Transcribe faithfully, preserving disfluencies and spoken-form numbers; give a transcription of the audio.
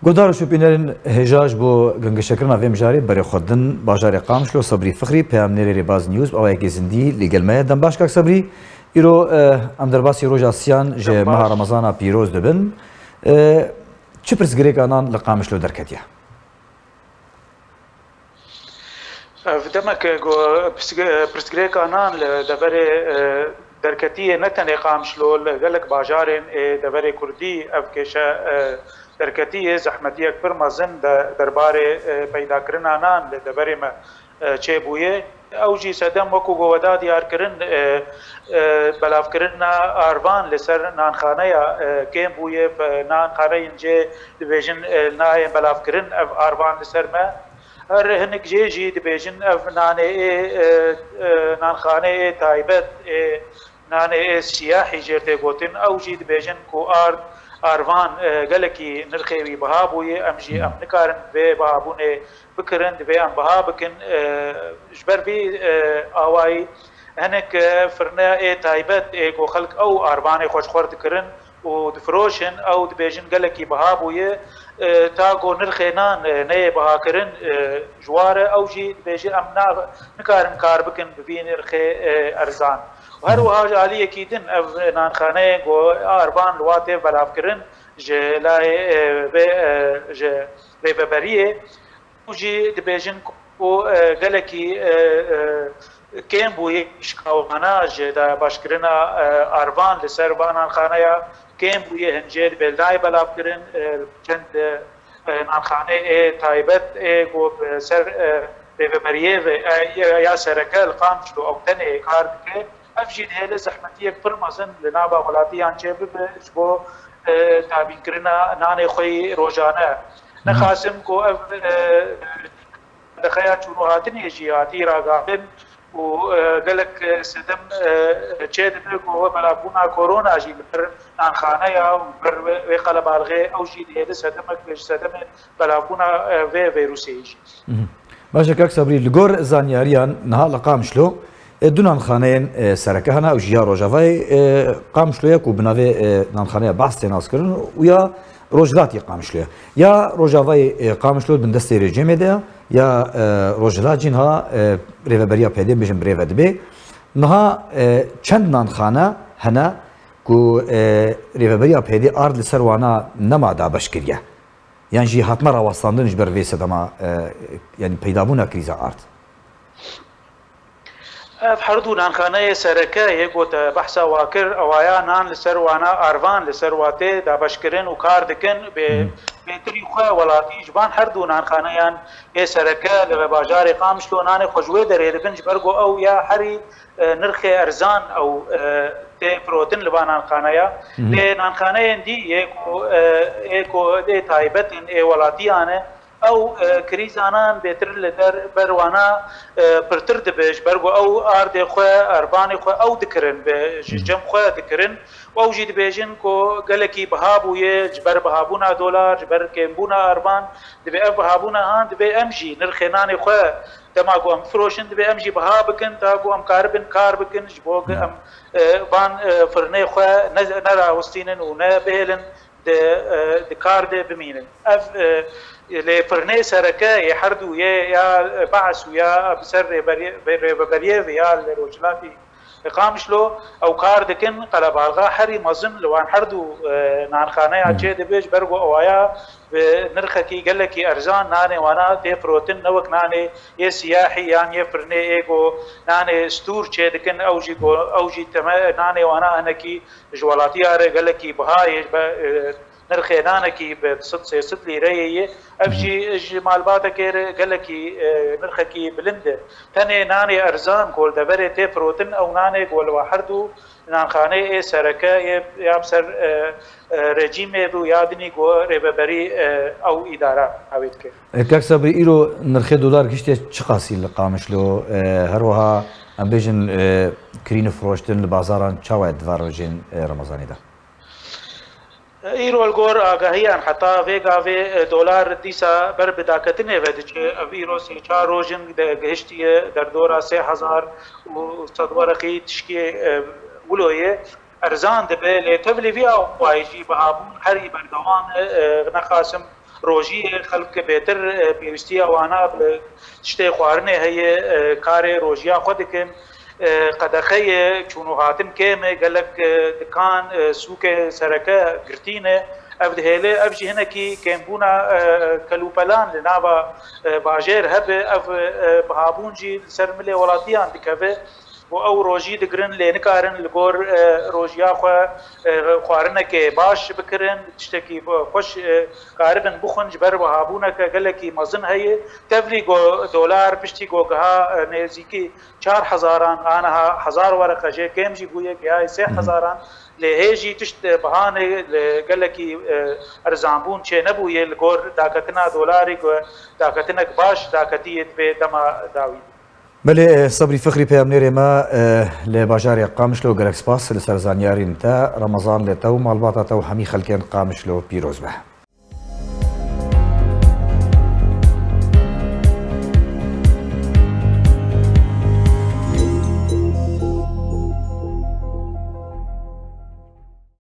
Guhdar û şopînerên hêja ji bo gingeşekirina vê mijarê berê xwe din bajarê Qamişlo Sebrî Fixrî, peyamnêrê Rêbaz News, bi awayekî zindî li gel me ye. Dem baş kak Sebrî, îro, eh, em derbasî roja siyan ji Dem meha baş. Remezana pîroz dibin. Eh, çi pirsgirêka nan li Qamişlo derketiye? Ev demek ku pirsg-, pirsgirêka nan li deverê, e, derketiyê ne tenê Qamişlo, li gelek bajarên ê deverê Kurdî ev kêşe, e, derketiyê, zehmetiyek pir mezin de derbarê, e, peydakirina nan li deverê me, e, çêbûye. Ew jî sedem wekû ku we da diyar kirin, e, e, belavkirina arvan li ser nanxaneya, e, kêm bûye, pe-, nanxaneyên cê dibêjin, e, nayên belavkirin ev arvan li ser me. Her hinek jê jî dibêjin ev nanê ê, e, e, nanxanê ê taybet, ê nanê ê siyahî jêr tê gotin. Ew jî dibêjin ku ard, arvan, e, gelekî nirxê wî biha bûye. Em jî em nikarin vê bihabûnê bikirin, divê em biha bikin. E, ji ber vî, e, awayî hinek, e, firne ê taybet ê ku xelk ew arvanê xwe ji xwe dikirin, û difiroşin, ew dibêjin gelekî biha bûye, e, ta ku nirxê nan, e, neyê bihakirin, e, ji wa re ew jî dibêje em na-, nikarin kar bikin bi vî nirxê, e, erzan. Û her wiha ji aliyekî din ev nanxaneyên ku arvan li wa tê belavkirin ji layê, e, vê, e, ji rêveberiyê, û jî dibêjin ku, e, gelekî, e, e, kêm bûye şikawana ji dabeşkirina, e, arvan li ser va nanxaneya, kêm bûye hincê dibê li dayê belavkirin, e, çend, e, nanxaneyê taybet ê ku bi ser, e, rêveberiyê ve, e, ya, ya sereke li Qamişlo ew tenê kar dike. Ev jî dihêle zehmetiyek pir mezin li nava welatiyan çêbibe ji bo, e, dabînkirina nanê xwe yî rojane. Nexasim ku ev, e, qedexeya çûn û hatinê jî hatî ragihandin û, e, gelek, e, sedem, e, çêdibe ku we belavbûna korona jî li ber nanxaneya û li ber wê, wê qelebalixê ew jî dihêle sedemek be ji sedemên belavbûna, e, vê vîrusê jî. Mhm. Baş e, kak Sebrî, li gor zanyariyan niha li Qamişlo, e, du nanxaneyên, e, sereke hene, ew jî ya Rojavayê, e, Qamişlo ye ku bi navê, e, nanxaneya Behs tê naskirin û ya Rojhilatê Qamişlo ye. Ya Rojavayê, e, Qamişlo di bin destê rejîmê de ye, ya, e, Rojhilat jî niha, e, rêveberiya P D bêjin bi rê ve dibe. Niha, e, çend nanxane hene ku, e, rêveberiya P D ard li ser wana nema dabeş kiriye? Yan jî hatime rawestandin ji ber vê sedema, e, yanî peydabûna krîza ard? Ev her du nanxaneyê sereke yê ku te behsa wa kir, ewaya nan li ser wana arvan li ser wa tê dabeşkirin û kar dikin, bê, bêtirî xwe welatî ji van her du nanxaneyan ê sereke li bajarê Qamişlo nanê xwe ji wê derê dibin, ji ber ku ew ya herî, e, nirxê erzan ew, e, tê firotin li van nanxaneya. Lê nanxaneyên dî yê ku, e, ê ku ê taybet in, ê welatiyan e, ew, e, krîzanan bêtir li der ber wana, e, pirtir dibe, ji ber ku ew ardê xwe, ervanê xwe ew dikirin, bi, ji cem xwe dikirin. Û ew jî dibêjin ku gelekî biha bûye, ji ber bihabûna dolar, ji ber kêmbûna ervan, dibê ev bihabûna han, dibê em jî nirxê nanê xwe dema ku em firoşin, dibê em jî biha bikin, ta ku em karibin kar bikin, ji bo ku em, e, van, e, firnê xwe ne, nerawistînin û nebihêlin di, e, di kar de bimînin. Ev, e, lê firnê sereke yê her du yê ya Be'es û ya bi ser rêberiyê, rêveberiyê ve ya li Rojhilatê Qamişlo ew kar dikin, qelebalxa herî mezin li wan her du, e, nanxaneya çê dibe, ji ber ku ewaya bi nirxekî gelekî erzan nanê wana tê firotin, ne wek nanê yê siyahî yan yê firnê ê ku nanê stûr çê dikin, ew jî ku, ew jî teme nanê wana hinekî ji welatiya re gelekî biha ye, be, e, nirxê nanekî bi sed sê sed lîreyê ye. Ev jî ji malbatekê re gelekî, e, nirxekî bilind e. Tenê nanê erzan ku li deverê tê firotin, ew nanê ku li wa her du nanxaneyê ê sereke yê ya bi ser, e, e, rejîmê bû ya dinî ku rêveberî, e, ew îdara wê dike. E, kak Sebrî, îro nirxê dolar giştê çiqasî li Qamişlo, e, her wiha em bêjin, e, kirîn û firoştin li bazaran çawa ye di van rojên, e, Remezanê de? Îro li gor agahiyan heta vê gavê, e, dolar dîsa ber bi daketinê ve diçe. Ev îro sê çar roj in de gihiştiye derdora sê hezar û sed wereqî tişkê, e, wilo ye. Erzan dibe, lê tevlî vî awayî jî bihabûn herî berdewam e, e, nexasim rojiyê, xelk bêtir, e, pêwîstiya wana bi tiştê xwarinê heye, e, karê rojiya xwe dikin. E, qedexeyê çûn û hatin kêm e, gelek, e, dikan, e, sûkê sereke girtî ne. Ev dihêle, ev jî hinekî kêmbûna, e, kelûpelan li nava, e, bajêr hebe. Ev, e, bihabûn jî li ser milê welatiyan dikeve. Bo ew rojî digirin, lê nikarin li gor, e, rojiya xwe, e, xwarinekê baş bikirin, tiştekî xweş, e, karibin bixwin, ji ber bihabûneke gelekî mezin heye. Tevlî go dolar piştî go giha, e, nêzîkî çar hezaran, aniha hezar wereqe jê kêm jî bûye, gihayê sê hezaran. Lê hê jî tişt, e, bihanê li gelekî, e, erzanbûn çê nebûye li gor daketina dolarî ku daketinek baş daketiye divê dema dawî. Belê, e, Sebrî Fixrî, peyamnêrê me, e, li bajarê Qamişlo, gelek spas li ser zanyarîn te. Remezan li te û malbata te û hemî xelkên Qamişlo pîroz be.